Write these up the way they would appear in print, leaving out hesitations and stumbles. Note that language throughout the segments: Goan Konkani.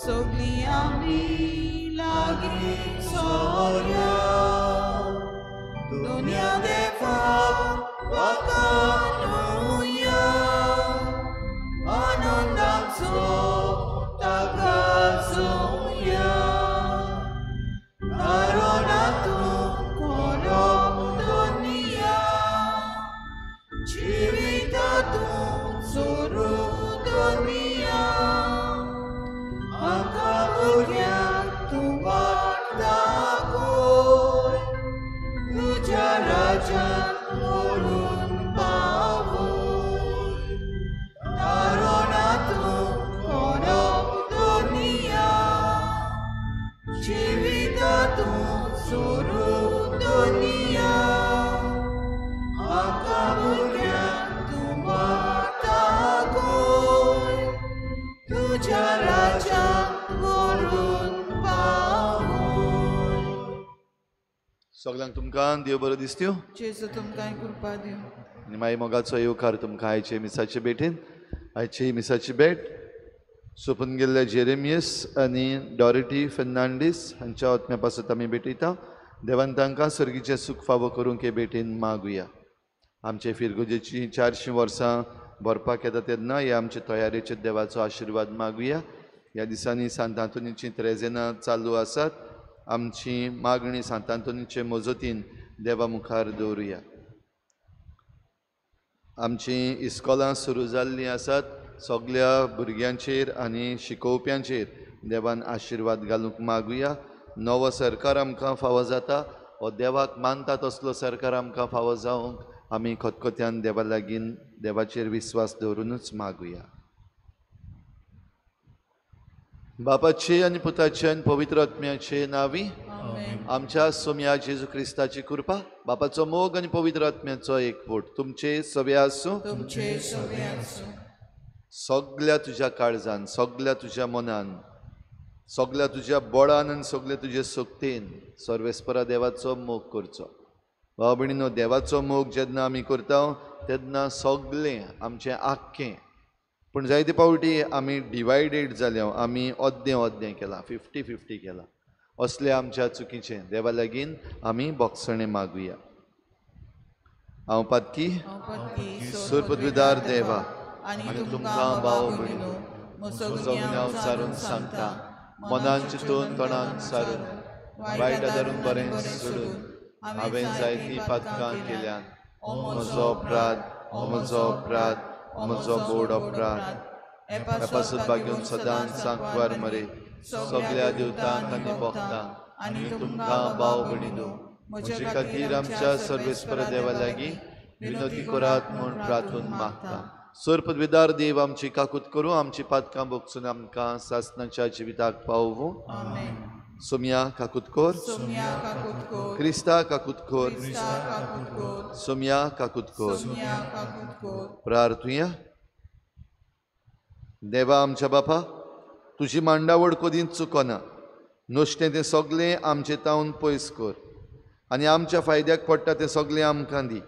सगळीं आमी लागीं सोऱ्या दुनिया देवाक वाखाणुया आनंदाचो ताका जोवया तारोना तूं खरो दुनिया जिविता तूं सोरू दुनिया आमकां भुरग्यांक तूं वाट दाखय तुज्या राज्यांत व्हरून पावय तारोना तूं खरो दुनिया जिविता तूं सोरू दुनिया आमकां भुरग्यांक तूं वाट दाखय तुज्या राज्यांत व्हरून पावय. सगल्यांक तुमकां देव बरो दिसत्यो जेजू तुमकां कृपा दिवं. आनी मागीर मोगाचो येवकार तुमकां आयचे मिसाचे भेटेन. आयची मिसाची भेट सोंपून गेल्ल्या जेरेमियस आनी डॉरिटी फेर्नांडीस हांच्या आत्म्या पासत आमी भेटयता. देवान तांकां सर्गीचें सूख फावो करूंक हे भेटेन मागुया. आमचे फिरगुजेची 400 वर्सां भरपाक येता तेन्ना हे आमचे तयारेचेर देवाचो आशिर्वाद मागुया. ह्या दिसांनी सांत आंतोनीची त्रेजेनां चालू आसात. आमची मागणी सांत आंतोनीचे मजतीन देवा मुखार दवरुया. आमची इस्कोलां सुरू जाल्लीं आसात. सगल्या भुरग्यांचेर आनी शिकोवप्यांचेर देवान आशिर्वाद घालूंक मागुया. नवो सरकार आमकां फावो जाता, हो देवाक मानता तसलो सरकार आमकां फावो जावंक आमी खतखत्यान देवा लागीं देवाचेर विस्वास दवरुनूच मागुया. बापाचे आनी पुताचे आनी पवित्र आत्म्याचे नांवी आमच्या सोम्या जेजू क्रिस्ताची कृपा, बापाचो मोग आनी पवित्र आत्म्याचो एकवट तुमचे सगळे आसूं. सगल्या तुज्या काळजान, सगल्या तुज्या मनान, सगल्या तुज्या बळान आनी सगल्या तुज्या शक्तीन सर्वेस्परा देवाचो मोग करचो. भाव भयणीनो, देवाचो मोग जेन्ना आमी करता तेन्ना सगळें आमचें आख्खें, पूण जायते फावटी आमी डिवायडेड जाल्या, आमी अद्दें अद्दें केलां, 50-50 केलां. असलें आमच्या चुकीचें देवा लागीं आमी बोगसणें मागुया. हांव पातकी सुरपदवीदार देवा आनी तुमकां भाव भयणीनो म्हजो गुन्यांव सारून सांगता, मनान चिंतून तोंडान सारून वायट आदारून बरें सोडून हांवें जायतीं पातकां केल्यान. म्हजो अपराध, म्हजो अपराध, म्हजो बोड अपराध. ह्या पासत भाग्यून सदांच सांकवार मरे सगल्या देवतांक आनी भक्तांक आनी तुमकां भाव भयणीनो म्हजे खातीर आमच्या सर्वेस्पर देवा लागीं विनोती करात म्हूण प्रार्थून मागता. सर्पदविदार देव आमची काकूत करूं, आमची पातकां भोगसून आमकां सासनाच्या जिविताक पावोवं. सोम्या काकूत कर, क्रिस्ता काकूत कर, सोम्या काकूत कर. प्रार्थुया. देवा आमच्या बापा, तुजी मांडावळ कदींच चुकना. नुस्तें तें सगळें आमचें तावन पयस कर आनी आमच्या फायद्याक पडटा तें सगळें आमकां दी.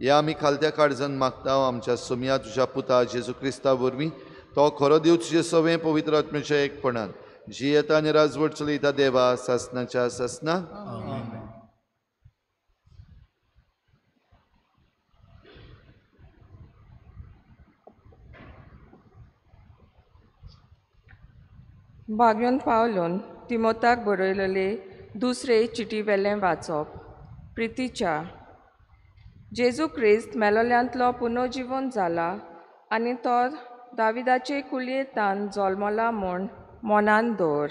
ह्या आमी खालत्या काळजान मागता आमच्या सोम्या तुज्या पुता जेजू क्रिस्ता वरवीं, तो खरो देव तुजे सवें पवित्र आत्म्याच्या एकपणान जियेता आनी राजवट चलयता देवा सासनाच्या सासना. भाग्योन पावलोन तिमोताक बरयलेले दुसरे चिटी वेलें वाचप. प्रितीच्या जेजू क्रिस्त मेलोल्यांतलो पुनर्जिवन जाला आनी तो दाविदाचे कुलयेंतान जल्मला म्हूण मनान दवर.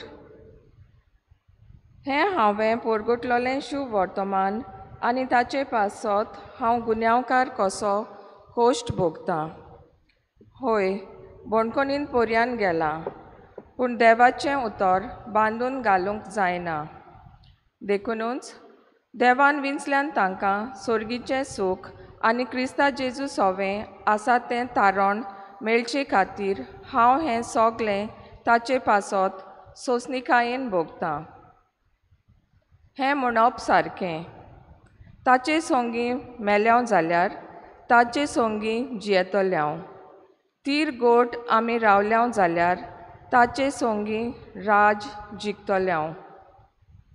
हें हांवें परगटलोलें शुभ वर्तमान आनी ताचे पासत हांव गुन्यांवकार कसो कश्ट भोगतां. हय, बणकोणीन पर्यान गेलां, पूण देवाचें उतर बांदून घालूंक जायना. देखुनूच देवान विंचल्यान तांकां सोर्गीचें सूख आनी क्रिस्ता जेजू सोवें आसा तें तारण मेळचे खातीर हांव हें सगलें ताचे पासत सोंसणिकायेन भोगतां. हें म्हणप सारकें, ताचे सोंगी मेल्याव जाल्यार ताचे सोंगी जियेतल्याव, तीर गोट आमी रावल्याव जाल्यार ताचे सोंगी राज जिखतले.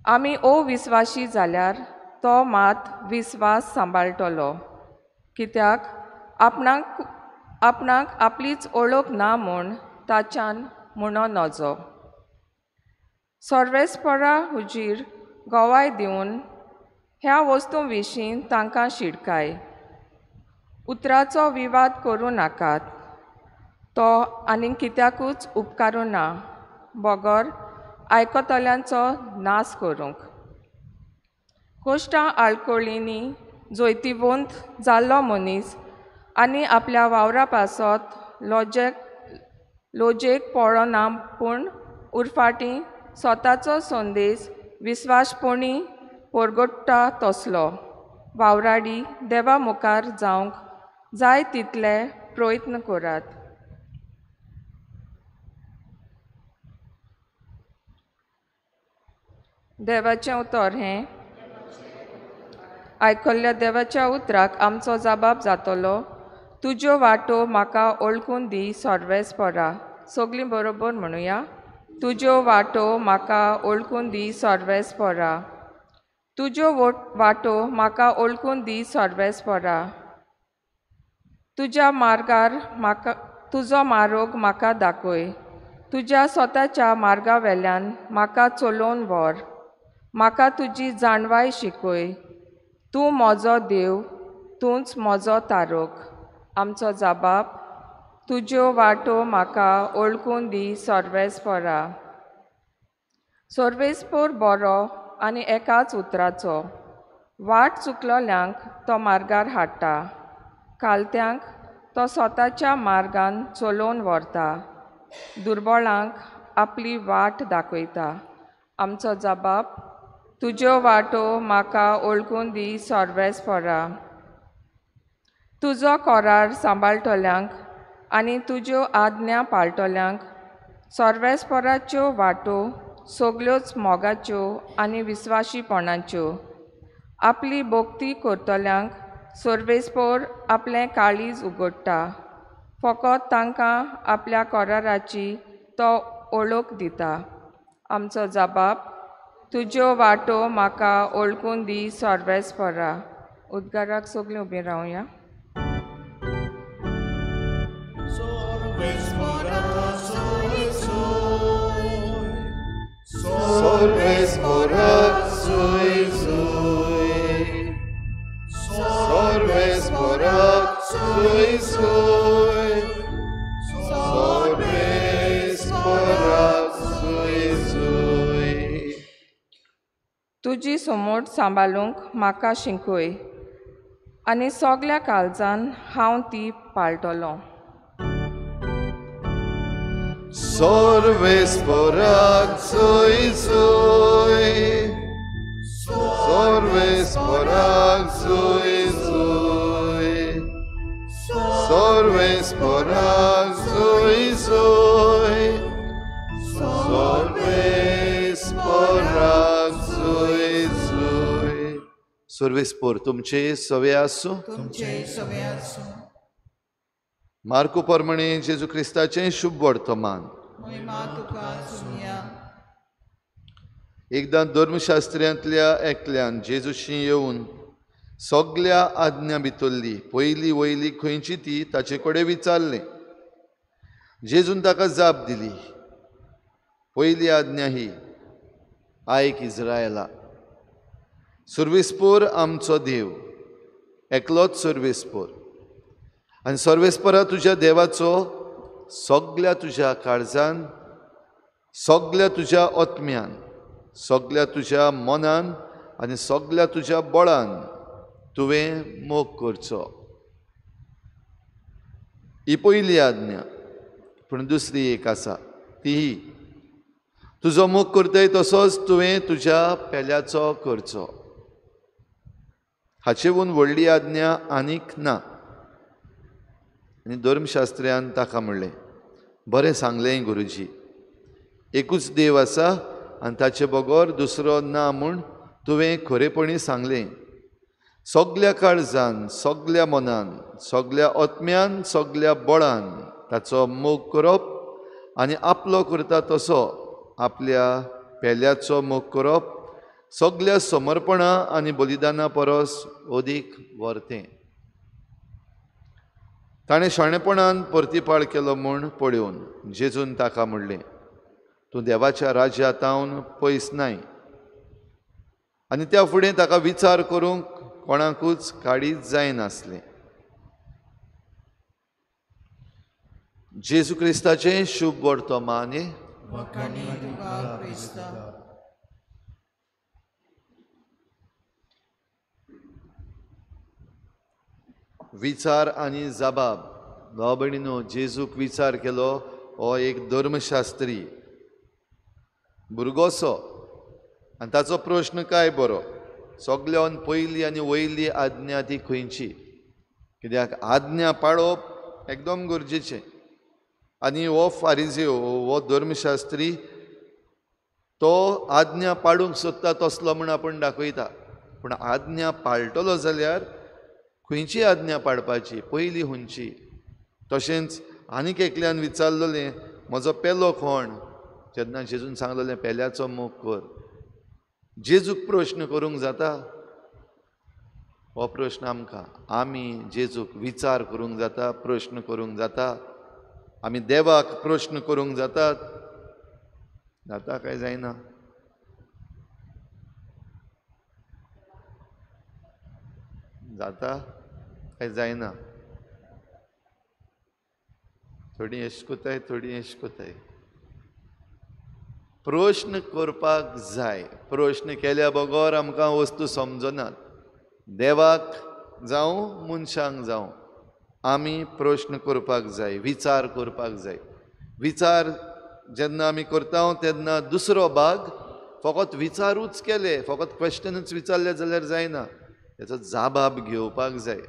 आमी अविस्वाशी जाल्यार तो मात विस्वास सांबाळटलो, कित्याक आपणाक आपणाक आपलीच ओळख ना म्हूण ताच्यान म्हणो नजो. सर्वेस्परा हुजीर गवाय दिवन ह्या वस्तूं विशीं तांकां शिडकाय. उतराचो विवाद करूं नाकात, तो आनीक कित्याकूच उपकारूं ना बगर आयकतल्यांचो नाश करूंक. कोश्टां आळकळींनी जैतिवंत जाल्लो मनीस आनी आपल्या वावरा पासत लोजेक पळना, पूण उरफाटी स्वताचो संदेश विस्वासपणी परगट्टा तसलो वावराडी देवा मुखार जावंक जाय तितले प्रयत्न करात. देवाचें उतर हें आयकल्ल्या देवाच्या उतराक आमचो जबाब जातलो. तुज्यो वाटो म्हाका ओळखून दी सर्वेस्परा. सगळीं बरोबर म्हणुया, तुज्यो वाटो म्हाका ओळखून दी सर्वेस्परा. तुज्यो वाटो म्हाका ओळखून दी सर्वेस्परा. तुज्या मार्गार म्हाका तुजो मार्ग म्हाका दाखय. तुज्या स्वताच्या मार्गा वेल्यान म्हाका चलोवन व्हर. म्हाका तुजी जाणवाय शिकय. तूं म्हजो देव, तूंच म्हजो तारक. आमचो जबाब, तुज्यो वाटो म्हाका ओळखून दी सर्वेस्परा. सर्वेस्पर बरो आनी एकाच उतराचो, वाट चुकलोल्यांक तो मार्गार हाडटा, कालत्यांक तो स्वताच्या मार्गान चलोवन व्हरता, दुर्बळांक आपली वाट दाखयता. आमचो जबाब, तुज्यो वाटो म्हाका ओळखून दी सर्वेस्परा. तुजो कोरार सांबाळटल्यांक आनी तुज्यो आज्ञा पाळटल्यांक सर्वेस्पराच्यो वाटो सगल्योच मोगाच्यो आनी विस्वाशीपणाच्यो. आपली भक्ती करतल्यांक सर्वेस्पर आपलें काळीज उगडटा, फकत तांकां आपल्या कोराराची तो ओळख दिता. आमचो जबाब, तुज्यो वाटो म्हाका ओळखून दी सर्वेस्परा. उद्गाराक सगळीं उबीं रावया. सर्वेस्परा सुय सुय, सर्वेस्परा सुय सुय, सर्वेस्परा सुय सुय. तुजी समोट सांबाळूंक म्हाका शिकय आनी सगल्या काळजान हांव ती पाळटलो. सर्वेस्परा सुय सुय, सर्वेस्परा सुय सुय, सर्वेस्परा सुय सुय, सर्वेस्परा सुय सुय. सर्वेस्पर तुमचे सवे आसूं. तुमचे सवे आसूं. मार्को परमणे जेजू क्रिस्ताचें शुभ वर्तमान. एकदां धर्मशास्त्र्यांतल्या एकल्यान जेजूशी येवन सगल्या आज्ञा भितरली पयली वयली खंयची ती ताचे कडेन विचारलें. जेजून ताका जाप दिली, पयली आज्ञा ही, आयक इस्रायला, सर्वेस्पर आमचो देव एकलोच सर्वेस्पर, आनी सर्वेस्परा तुज्या देवाचो सगल्या तुज्या काळजान, सगल्या तुज्या आत्म्यान, सगल्या तुज्या मनान आनी सगल्या तुज्या बळान तुवें मोग करचो. ही पयली आज्ञा. पूण दुसरी एक आसा, ती ही, तुजो मोग करताय तसोच तुवें तुज्या पेल्याचो करचो. हाचेवून व्हडली आज्ञा आनीक ना. आनी धर्मशास्त्र्यान ताका म्हणलें, बरें सांगलें गुरुजी, एकूच देव आसा आनी ताचे बगर दुसरो ना म्हूण तुवें खरेपणी सांगलें. सगल्या काळजान, सगल्या मनान, सगल्या आत्म्यान, सगल्या बळान ताचो मोग करप आनी आपलो करता तसो आपल्या पेल्याचो मोग करप सगल्या समर्पणां आनी बलिदाना परस अदीक व्हरतें. ताणें शाणेपणान परतिपाळ केलो म्हूण पळोवन जेजून ताका म्हणलें, तूं देवाच्या राज्यांतावन पयस नाय. आनी त्या फुडें ताका विचार करूंक कोणाकूच काडीच जायनासलें. जेजू क्रिस्ताचें शुभ वर्तमान. विचार आनी जबाब. भाव भयणीनो, जेजूक विचार केलो हो एक धर्मशास्त्री भुरगोसो आनी ताचो प्रश्न काय बरो, सगल्यान पयली आनी वयली आज्ञा ती खंयची? कित्याक आज्ञा पाळप एकदम गरजेचें. आनी हो फारिजेव, हो धर्मशास्त्री तो आज्ञा पाडूंक सोदता तसलो म्हूण आपूण दाखयता, पूण आज्ञा पाळटलो जाल्यार खंयची आज्ञा पाळपाची, पयली खंयची? तशेंच आनीक एकल्यान विचारलेलें, म्हजो पेलो कोण? जेन्ना जेजून सांगलेलें पेल्याचो मोग कर. जेजूक प्रश्न करूंक जाता? हो प्रश्न आमकां, आमी जेजूक विचार करूंक जाता, प्रश्न करूंक जाता? आमी देवाक प्रश्न करूंक जातात? जाता काय जायना? जाता काय जायना? थोडी येश कोताय, थोडी येश कोताय. प्रश्न करपाक जाय. प्रश्न केल्या बगर आमकां वस्तू समजनात. देवाक जावं मनशांक जावं आमी प्रश्न करपाक जाय, विचार करपाक जाय. विचार जेन्ना आमी करता तेन्ना दुसरो भाग फकत विचारूच केले, फकत क्वेश्चनूच विचारले जाल्यार जायना, तेचो जाबाब घेवपाक जाय.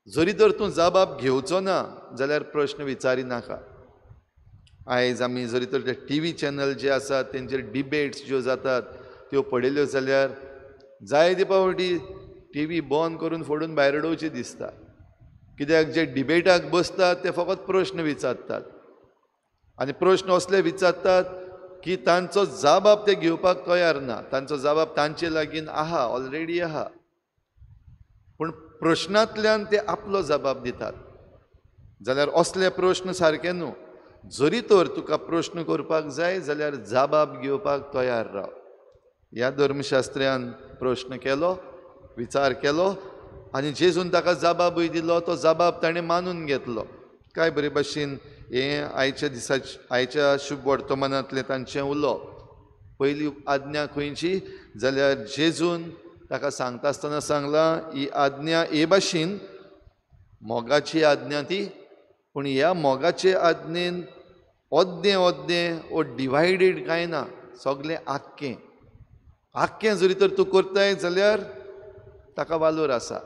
जरी तर तूं जाबाब घेवचो ना जाल्यार प्रश्न विचारी नाका. आयज आमी जरी तर ते टी व्ही चॅनल जे आसात तेंचेर डिबेट्स ज्यो जातात त्यो पळयल्यो जाल्यार जायते फावटी टी व्ही बंद करून फोडून भायर उडोवची दिसता. कित्याक जे डिबेटाक बसतात ते फकत प्रश्न विचारतात आनी प्रश्न असले विचारतात की तांचो जाबाब ते घेवपाक तयार ना. तांचो जाबाब तांचे लागीं आहा, ऑलरेडी आहा, पूण प्रश्नांतल्यान ते आपलो जबाब दितात. जाल्यार असले प्रश्न सारके न्हू. जरी तर तुका प्रश्न करपाक जाय जाल्यार जबाब घेवपाक तयार राव. ह्या धर्मशास्त्र्यान प्रश्न केलो, विचार केलो आनी जेजून ताका जबाबूय दिलो. तो जबाब ताणें मानून घेतलो. काय बरे भाशेन हें आयच्या दिसा, आयच्या शुभ वर्तमानांतलें तांचें उलोवप. पयली आज्ञा खंयची जाल्यार जेजून ताका सांगता आसतना सांगलां, ही आज्ञा हे भाशेन मोगाची आज्ञा ती, पूण ह्या मोगाचे आज्ञेन ओद्दें ओद्दें ओ डिवायडेड कांय ना, सगलें आख्खें आख्खें जरी तर तूं करताय जाल्यार ताका वालोर आसा,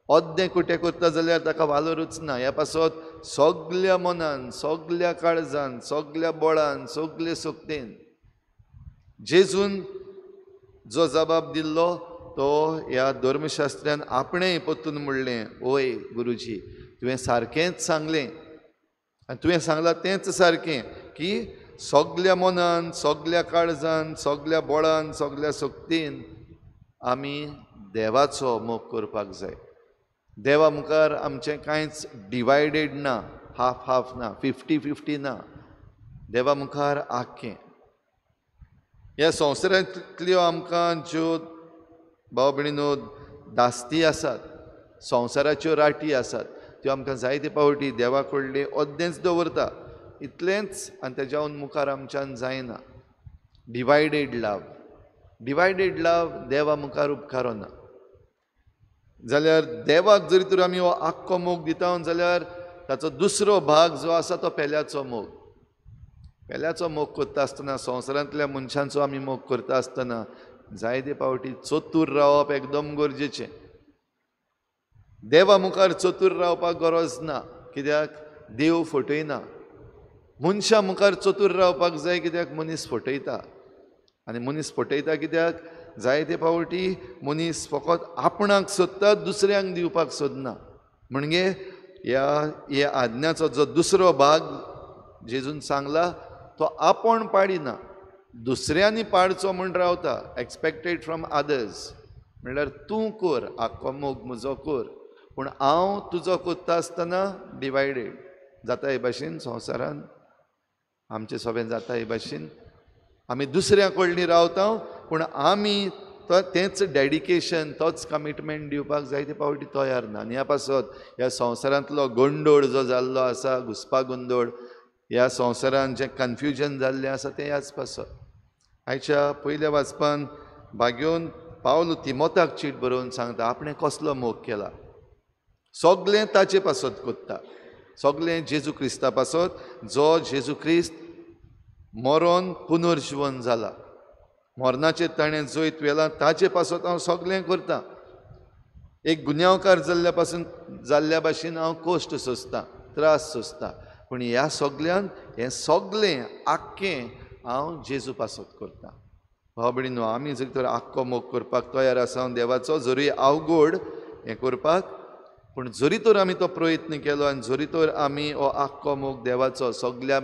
ओद्दें कुटें करता जाल्यार ताका वालोरूच ना. ह्या पासत सगल्या मनान, सगल्या काळजान, सगल्या बळान, सगले शक्तेन जेजून जो जबाब दिल्लो तो ह्या धर्मशास्त्र्यान आपणें परतून म्हणलें, ओय गुरुजी, तुवें सारकेंच सांगलें आनी तुवें सांगलां तेंच सारकें की सगल्या मनान, सगल्या काळजान, सगल्या बळान, सगल्या शक्तीन आमी देवाचो मोग करपाक जाय. देवा मुखार आमचें कांयच डिवायडेड ना, हाफ हाफ ना, 50-50 ना. देवा मुखार आख्खें. ह्या संवसारांतल्यो आमकां ज्यो भाव भयणीनो दास्ती आसात, संवसाराच्यो राटी आसात, त्यो आमकां जायते फावटी देवा कडले ओद्देंच दवरता, इतलेंच, आनी तेज्याहून मुखार आमच्यान जायना. डिवायडेड लव, डिवायडेड लव देवा मुखार उपकारना. जाल्यार देवाक जरी तर आमी हो आख्खो मोग दिता जाल्यार ताचो दुसरो भाग जो आसा तो पेल्याचो मोग. पेल्याचो मोग करता आसतना, संवसारांतल्या मनशांचो आमी मोग करता आसतना जायते फावटी चतूर रावप एकदम गरजेचें. देवा मुखार चतूर रावपाक गरज ना, कित्याक देव फटयना. मनशां मुखार चतूर रावपाक जाय, कित्याक मनीस फटयता. आनी मनीस फटयता कित्याक जायते फावटी मनीस फकत आपणाक सोदता, दुसऱ्यांक दिवपाक सोदना. म्हणजे ह्या आज्ञाचो जो दुसरो भाग जेजून सांगला तो आपूण पाडिना, दुसऱ्यांनी पाडचो म्हूण रावता. एक्सपेक्टेड फ्रॉम अदर्स म्हणल्यार तूं कर, आख्खो मोग म्हजो कर, पूण हांव तुजो करता आसतना डिवायडेड जाता. हे भाशेन संवसारान आमचें सगळें जाता. हे भाशेन आमी दुसऱ्या कडली रावता, पूण आमी तो तेंच डेडिकेशन, तोच कमिटमेंट दिवपाक जायते फावटी तयार ना. आनी ह्या पासत ह्या संवसारांतलो गोंदोळ जो जाल्लो आसा, घुसपा गोंदोळ, ह्या संवसारान जें कन्फ्युजन जाल्लें आसा तें ह्याच पासत. आयच्या पयल्या वाचपान भाग्योवन पावल तिमोताक चीट बरोवन सांगता आपणें कसलो मोग केला. सगळें ताचे पासत कोत्ता, सगळें जेजू क्रिस्ता पासत, जो जेजू क्रिस्त मरोन पुनर्जिवन जाला, मरणाचेर ताणें जैत व्हेलां, ताचे पासत हांव सगळें करतां. एक गुन्यांवकार जाल्ल्या पासून जाल्ल्या भाशेन हांव कश्ट सोंसतां, त्रास सोंसतां, पूण ह्या सगल्यान हें सगळें आख्खें हांव जेजू पासत करतां. भाव भयणीनो, आमी जर तर आख्खो मोग करपाक तयार आसा देवाचो, जरूय अवघड हें करपाक, पूण जरी तर आमी तो प्रयत्न केलो आनी जरी तर आमी हो आख्खो मोग देवाचो सगल्या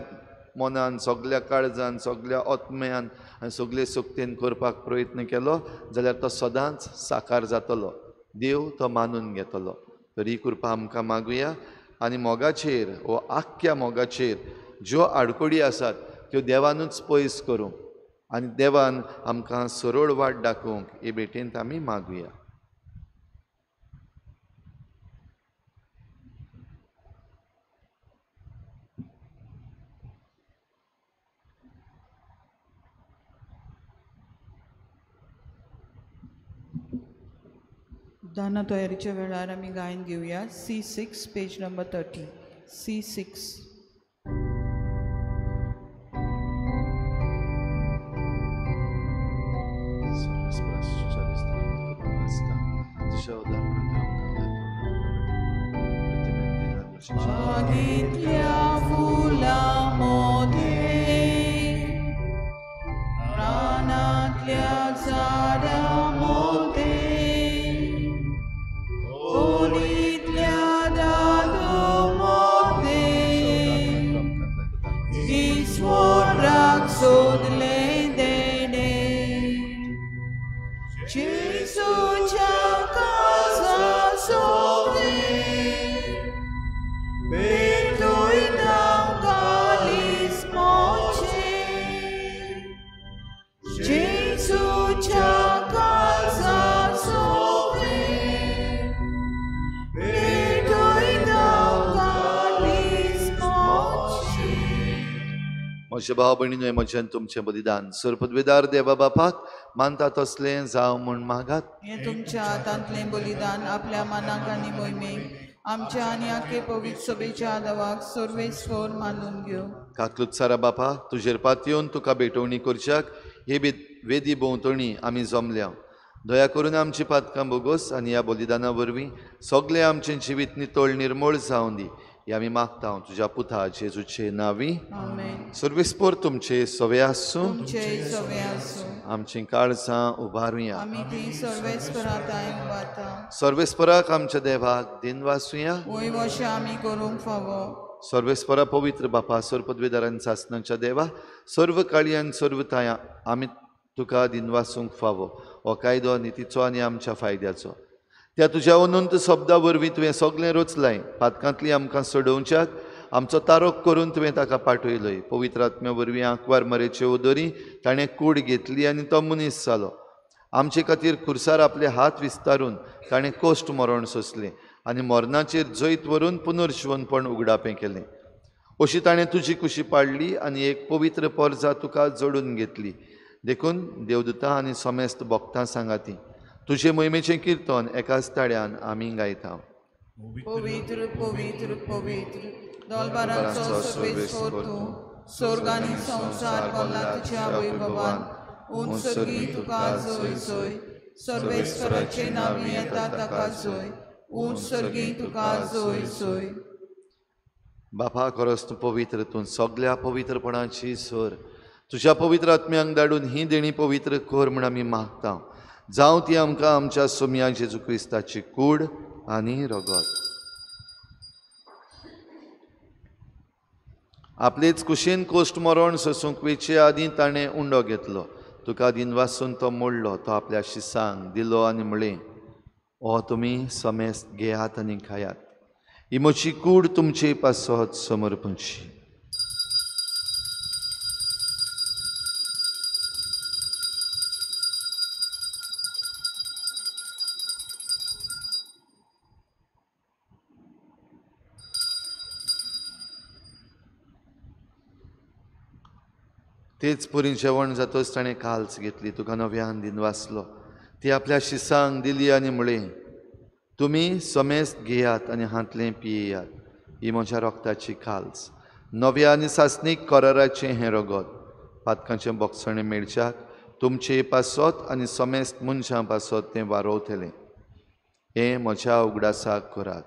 मनान, सगल्या काळजान, सगल्या आत्म्यान आनी सगले शक्तीन करपाक प्रयत्न केलो जाल्यार तो सदांच साकार जातलो, देव तो मानून घेतलो. तर ही कृपा आमकां मागुया आनी मोगाचेर, हो आख्ख्या मोगाचेर ज्यो आडखळी आसात त्यो देवानूच पयस करूंक आनी देवान आमकां सरळ वाट दाखोवंक हे भेटेंत आमी मागुया. दाना तयारीच्या वेळार आमी गायन घेवया. C6 page number 30. C6. बागेंतल्या फुलां मोदें, रानांतल्या झाडां मोदें, ओडींतल्या दादो मोदें, ईश्वराक सोदलें देणें, जेजूच्या काळजा सोदलें, पेटयता कालीस मोचें, जेजूच्या काळजा सोदलें, पेटयता कालीस मोचें. म्हज्या भाव भयणीनो, म्हजें तुमचें बलिदान सर्वपदवीदार देवा बापाक मानता तसलें जावं म्हूण मागात. हें तुमच्या हातांतलें बलिदान आपल्या मनाक आनी मोहिमेक आमच्या आनी आखे पवित्र सभेच्या आदावाक सर्वेस्पर मानून घेव. काकलूत सारा बापा, तुजेर पातयेवन तुका भेटवणी करच्याक हे वेदी भोंवतणी आमी जमल्या. दया करून आमची पातकां बोगोस आनी ह्या बलिदाना वरवीं सगळें आमचें जिवीत नितळ निर्मळ जावं दी, हे आमी मागता तुज्या पुता जेजूचे नांवी. आमेन. सर्वेस्पर तुमचे सवे आसूं. तुमचे सवे आसूं. आमचीं काळजां उबारुया. आमी ती सर्वेस्परा तांय उबारता. सर्वेस्पराक आमच्या देवाक दिनवासुया. वय वशें आमी करूंक फावो. सर्वेस्परा पवित्र बापा, सर्वपदवीदारान सासनाच्या देवा, सर्व काळयान सर्व ताया आमी तुका दिनवासूंक फावो. हो कायदो नितीचो आनी आमच्या फायद्याचो. त्या तुज्या अनंत शब्दा वरवीं तुवें सगळें रचलाय. पातकांतली आमकां सोडोवच्याक आमचो तारोक करून तुवें ताका पाठयलोय. पवित्र आत्म्या वरवीं आंकवार मरेचे उदरी ताणें कूड घेतली आनी तो मनीस जालो. आमचे खातीर खुर्सार आपले हात विस्तारून ताणें कश्ट मरण सोंसलें आनी मरणाचेर जैत व्हरून पुनर्जिवनपण उगडापें केलें. अशी ताणें तुजी कुशी पाडली आनी एक पवित्र परजा तुका जोडून घेतली. देखून देवदूता आनी समेस्त भक्तां सांगाती तुजे मोहिमेचें किर्तन एकाच ताळ्यान आमी गायता. पवित्र पवित्र पवित्र दोलबारांचो सर्वेस्पर तूं, स्वर्ग आनी संवसार भरला तुज्या वैभवान. उंच सर्गी तुका जोय जोय, सर्वेस्पराचे नांवी येता ताका जोय, उंच सर्गी तुका जोय जोय. बापा, खरोच तूं पवित्र, तूं सगळ्या पवित्रपणाची सर. तुज्या पवित्र आत्म्यांक धाडून ही देणी पवित्र कर म्हूण आमी मागता. जावं ती आमकां आमच्या सोमया जेजू क्रिस्ताची कूड आनी रगत. आपलेच कुशीन कोश्ट मरण सोसूंक वेचे आदीं ताणें उंडो घेतलो, तुका दिनवासून तो मोडलो, तो आपल्या शिसांक दिलो आनी म्हळें, ओ तुमी समेस्त घेयात आनी खायात, ही म्हजी कूड तुमचे पासत समर्पणची। तेच पुरी जेवण जातच ताणें काल्स घेतली, तुका नव्यान दिनवासलो, ती आपल्या शिसांक दिली आनी म्हळें, तुमी समेस्त घेयात आनी हांतलें पियेयात, ही म्हज्या रोगताची काल्स, नव्या आनी सासणीक कराराचें हें रगत, पातकांचें बोगसणें मेळच्याक तुमचे पासत आनी समेस्त मनशां पासत तें वारोवतलें। हें म्हज्या उगडासाक करात।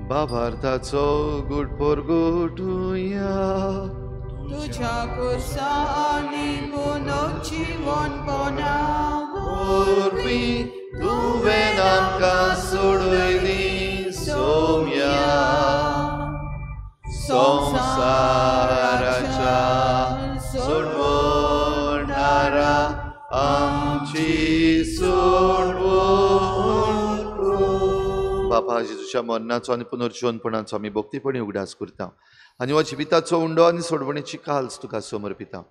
बाबार्थाचो गुड पोरगुटुया तुझ्या कुर्सानी पुनोची वनपणा वरवीं तुवें आमकां सोडयली सोम्या संवसाराच्या सोडवणारा आमची सोडवण। बापा जेजूच्या मरणाचो आनी पुनर्जीवनपणाचो आमी भक्तीपणी उगडास करता आनी हो जिविताचो उंडो आनी सोडवणेची काल्स तुका समर्पिता।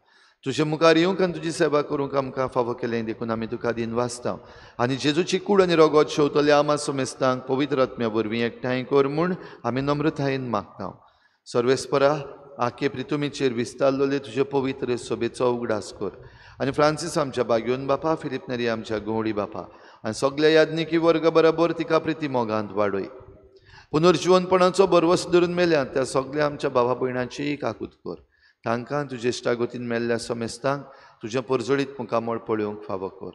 तुजे मुखार येवंक आनी तुजी सेवा करूंक आमकां फावो केलें देखून आमी तुका दिनवासता आनी जेजूची कूड आनी रगत शेवतल्या आमा समेस्तांक पवित्र आत्म्या वरवीं एकठांय कर म्हूण आमी नम्रतायेन मागता। सर्वेस्परा आखे प्रितुमीचेर विस्तारलेले तुजे पवित्र सोबेचो उगडास कर आनी फ्रांसीस आमच्या बागयोन बापा, फिलीप नेरी आमच्या गवळी बापा आनी सगल्या याज्ञिकी वर्ग बरोबर तिका प्रिती मोगांत वाडय। पुनर्जीवनपणाचो भरवस धरून मेल्या त्या सगल्या आमच्या भावा भयणांचीय काकूत कर, तांकां तुजे इश्टागतीन मेल्ल्या समेस्तांक तुजें परजळीत मुखामळ पळोवंक फावो कर।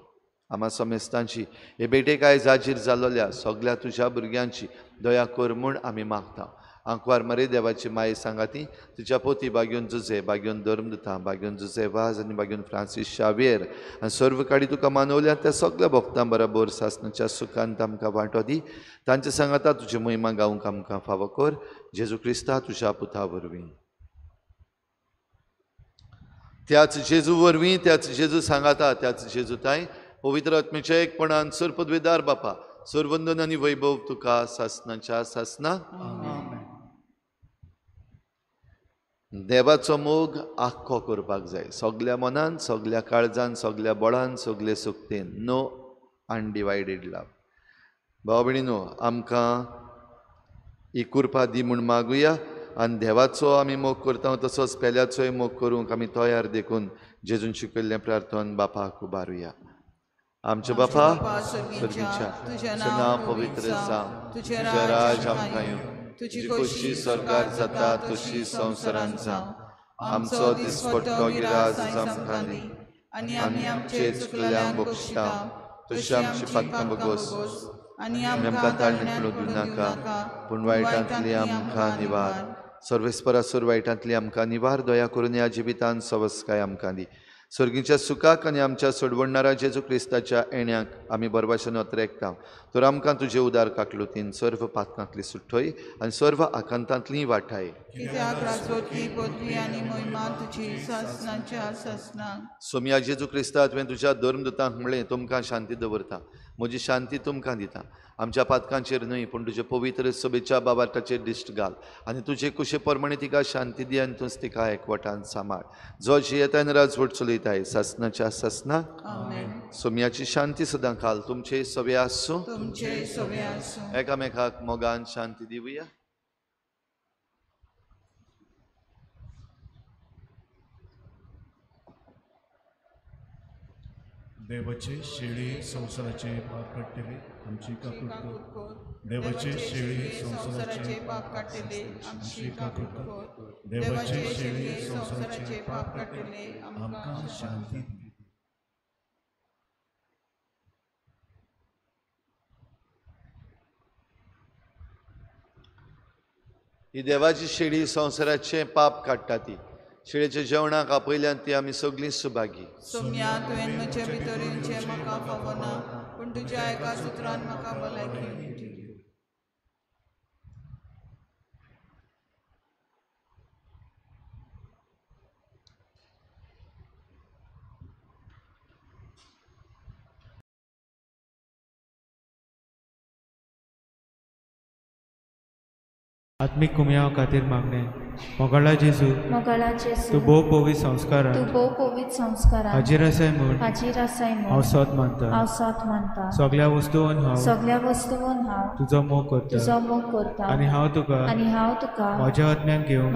आमा समेस्तांची हे बेटेक आयज हाजीर जालोल्या सगल्या तुज्या भुरग्यांची दया कर म्हूण आमी मागता। आंकवार मरे देवाची माये सांगाती तुज्या पोती बागयोन जुजे, बागयोन धर्मदुता, बागयोन जुजे वाज आनी बागयोन फ्रांसीस शावेर आनी सर्व काडी तुका मानवल्या त्या सगल्या भक्तां बरोबर सासणाच्या सुखांत आमकां वांटो दी। तांचे सांगाता तुजी महिमा गावंक आमकां फावो कर, जेजू क्रिस्ता तुज्या पुता वरवीं। त्याच जेजू वरवीं, त्याच जेजू सांगाता, त्याच जेजू ताय पवित्र आत्म्याच्या एकपणान सर्वपदवीदार बापा सर्वंदन आनी वैभव तुका सासणाच्या सासना। देवाचो मोग आख्खो करपाक जाय, सगल्या मनान, सगल्या काळजान, सगल्या बळान, सगले सुक्तेन, नो अनडिवायडेड लव। भाव भयणीनो, आमकां ही कृपा दी म्हूण मागुया आनी देवाचो आमी मोग करता तसोच पेल्याचोय मोग करूंक आमी तयार देखून जेजून शिकयल्लें प्रार्थन बापाक उबारुया। आमच्या बापा सर्गीच्या, तुजें नांव पवित्र जावं, तुजें राज आमकां येवं, तुजी खोशी स्वर्गार जाता तशी संवसारांत जावं। आमचो दिसपट्टो गिरास आमकां दी आनी आमी आमचे चुकल्यांक बक्षिता तशी आमची पातकां बगोस आनी आमकां ताळणेंत पडूंक दिवनाका, पूण वायटांतली आमकां निवार। सर्वेस्परासर वायटांतली आमकां निवार, दया करून ह्या जिवितान सवस्काय आमकां दी। सर्गीच्या सुखाक आनी आमच्या सोडवणणारा जेजू क्रिस्ताच्या येण्याक आमी बरवाशेन अत्रेकता, तर आमकां तुजे उदार काकलुतीन सर्व पातकांतली सुट्टय आनी सर्व आकांतांतली वाठाय। सोमया जेजू क्रिस्ता, तुवें तुज्या धर्मदुतांक म्हणलें, तुमकां शांती दवरता, म्हजी शांती तुमकां दिता, आमच्या पातकांचेर न्हय पूण तुजे पवित्र सभेच्या बाबार्थाचेर दिश्ट घाल आनी तुजे कुशे प्रमाणे तिका शांती दी आनी तूंच तिका एकवटान सांबाळ, जो जियेता आनी राजवट चलयताय सासणाच्या सासना। सोमयाची शांती सदां काल तुमचे सवे आसूं, एकामेकाक मोगान शांती दिवया। देवाचे शेळी संवसाराचे पाप काडटले आमची काकूट कर, देवाचे शेळी संवसाराचे पाप काडटले आमची काकूट कर, देवाचे शेळी संवसाराचे पाप काडटले आमकां शांती दी। ही देवाची शेळी संवसाराचें पाप काडटा ती शेळेच्या जेवणाक आपयल्यान ती आमी सगळीं सुभागी. सोम्या तुवें म्हजे भितर येवचें म्हाका फावना, पूण तुज्या एका सुत्रान म्हाका भलायकी मेळटली. आत्मीक कुमयाव खातीर मागणें. मोगाळा जेजू, तूं भोव पवित्र संस्कारान हाजीर आसाय म्हूण हांव सत मानता. सगळ्या वस्तून हांव तुजो मोग करता आनी हांव तुका म्हज्या आत्म्यांत घेवंक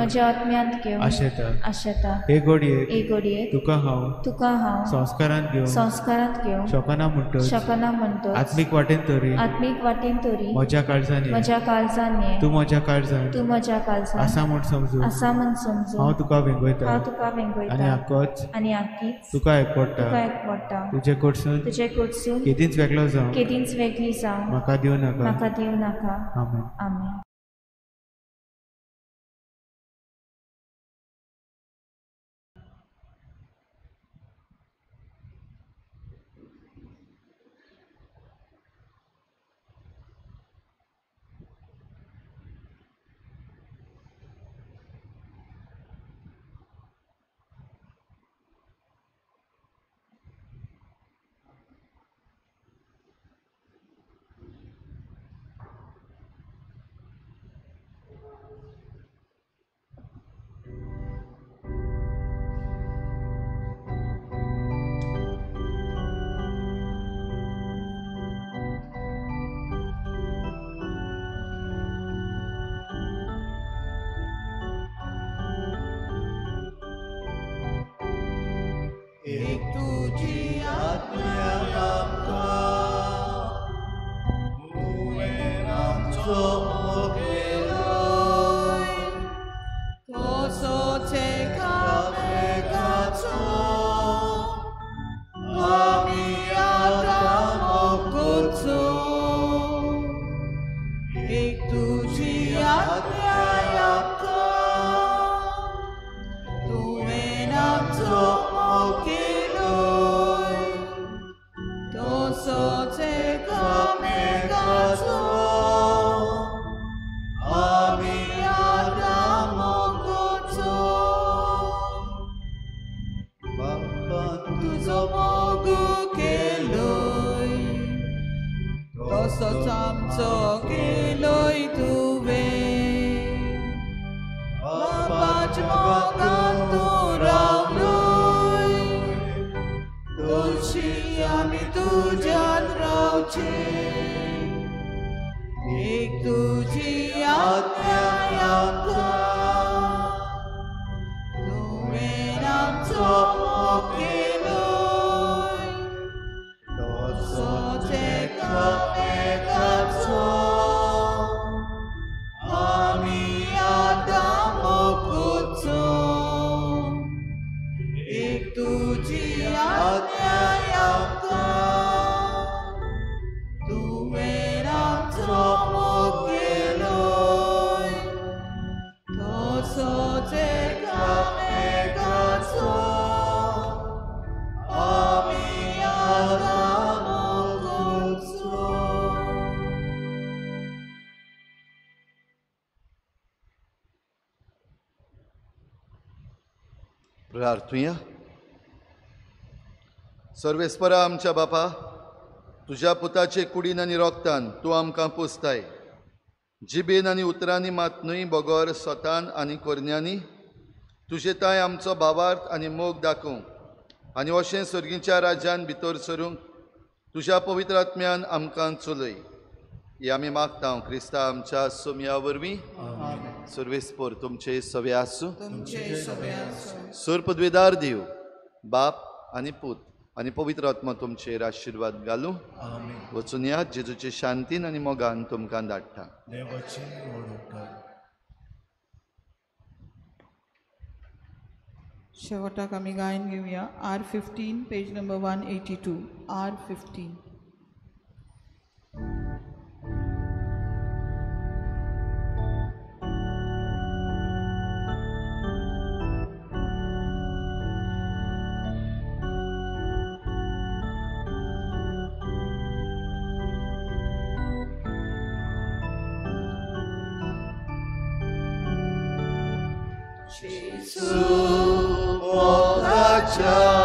आशेता. हे घडयेक तुका हांव संस्कारांत घेवंक शकना म्हणटच आत्मीक वाटेन तरी म्हज्या काळजान ये, तूं म्हज्या काळजान आसा म्हूण समजून हांव तुका वेंगयता आनी आकीच तुका एकवटा. तुजे कडसून केदींच वेगळो जावं म्हाका दिवं नाका. आमेन. आमेन. एक तुजी आज्ञा आमकां, तुवें आमचो मोग केलोय, तसोच एकामेकाचो आमी आतां मोग करचो. एक तुजी आज्ञा आमकां, तुवें आमचो मोग केलोय, तसोच एकामेकाचो आमी आतां मोग करचो. बापान तुजो मोग केलोय, तसोच आमचो केलोय तुवें. बापाच्या मोगान तूं रावलोय, तशी आमी तुज्यान रावचे. एक तुजी आज्ञा आमकां, तुवें आमचो मोग केलोय, तसोच एकामेकाचो आमी आतां मोग करचो. एक तुजी आज्ञा आमकां, तुवें आमचो मोग केलोय, तसोच एकामेकाचो आमी आतां मोग करचो. प्रार्थुया. सर्वेस्परा आमच्या बापा, तुज्या पुताचे कुडीन आनी रोगतान तूं आमकां पोसताय. जिबेन आनी उतरांनी मात न्हय, बगर स्वतान आनी करण्यांनी तुजे ताय आमचो भावार्थ आनी मोग दाखोवंक आनी अशें सर्गीच्या राज्यान भितर सरूंक तुज्या पवित्र आत्म्यान आमकां चलय. ही आमी मागता क्रिस्ता आमच्या सोमया वरवीं. सर्वेस्पर तुमचे सवे आसूं. सुर पदवेदार दिव बाप आनी पूत आनी पवित्र आत्मा तुमचेर आशिर्वाद घालूं. वचून या जेजूचे शांतीन आनी मोगान तुमकां धाडटा. शेवटाक आमी गायन घेवया. R15 page number 182. R15. जेजू मोगाच्या